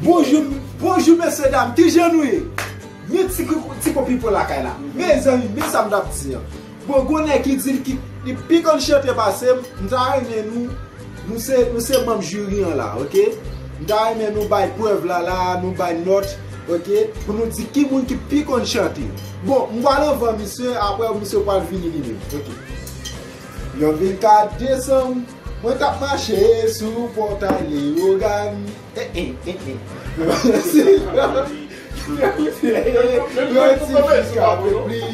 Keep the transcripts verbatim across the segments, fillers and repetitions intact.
Bonjou, bonjou mesye dam, kijan nou ye? Men ti, ti kopi pou lakay la. Mezanmi, men sa m t ap di an. Bon, gon nèg ki di l ki, li pi konn chante pase m, m ta renmen nou, nou se, nou se manm jiri an la, oke? M ta renmen nou bay prèv la la, nou bay nòt, oke? Pou nou di ki moun ki pi konn chante. Bon, m pral anvan misye, apre misye pral vini li menm, oke? Yon vennkat desanm, mwen t ap mache sou pòtay Leyogàn. Eh, eh, eh, eh. Yon ti fi k ap repliye.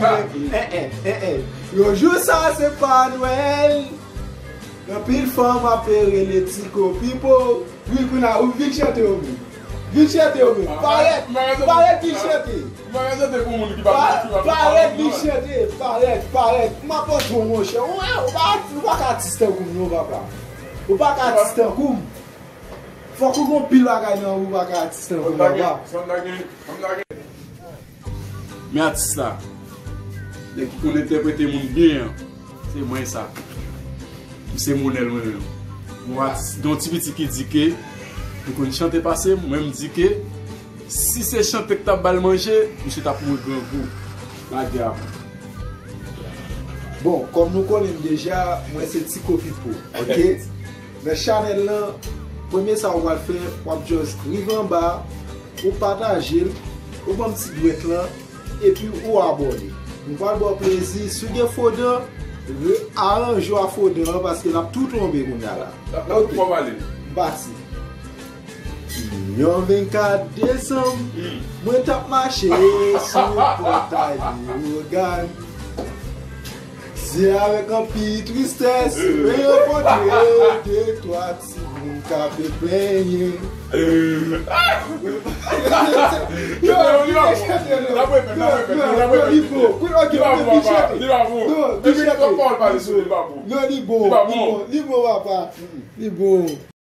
Eh, eh, eh, eh. Yon jou sa se pa Nwèl. Anpil fanm ap rele ti kopipo. Wi, kounye a, ou vin chante ou menm. Vin chante ou menm. Parèt, parèt, vin chante. Mwen rete pou moun ki pa konn ki pa konn. Parèt, vin chante, parèt, parèt. M ap antre w, monchè. Ou, ou pa, ou pa ka atis tankou m, non, papa. Ou pa ka atis tankou m. Fòk ou gon pil bagay nan ou, ou pa ka atis tankou m, papa. Men atis la, nèg ki konn entèprete moun byen an, se mwen sa. M se Monèl mwen menm. Yon atis, gen yon ti piti ki di ke li konn chante pase m, mwen m di ke si se chante k t ap ba l manje, misye t ap mouri grangou. Lage a. Bon, kòm nou konnen m deja, mwen se Ti Kopipo, oke? Nan chanèl lan, premye sa w pral fè, w ap just rive anba, ou pataje l, ou ban m ti dwèt lan, epi ou abòne. M pral ba w plezi, si w gen fo dan, re-, aranje w a fo dan an, paske l ap tou tonbe kounye a la. L ap, l ap tou pale. M pati. Yon vennkat desanm, mwen t ap mache sou pòtay Leyogàn. Se avèk anpil tristès, mwen rankontre de twa timoun k ap plenyen. Yo, yo, yo, yo, yo, li bon. Koute, ok, ok, vin chante. Non, vin chante. Non, li bon, li bon, li bon, papa. Li bon.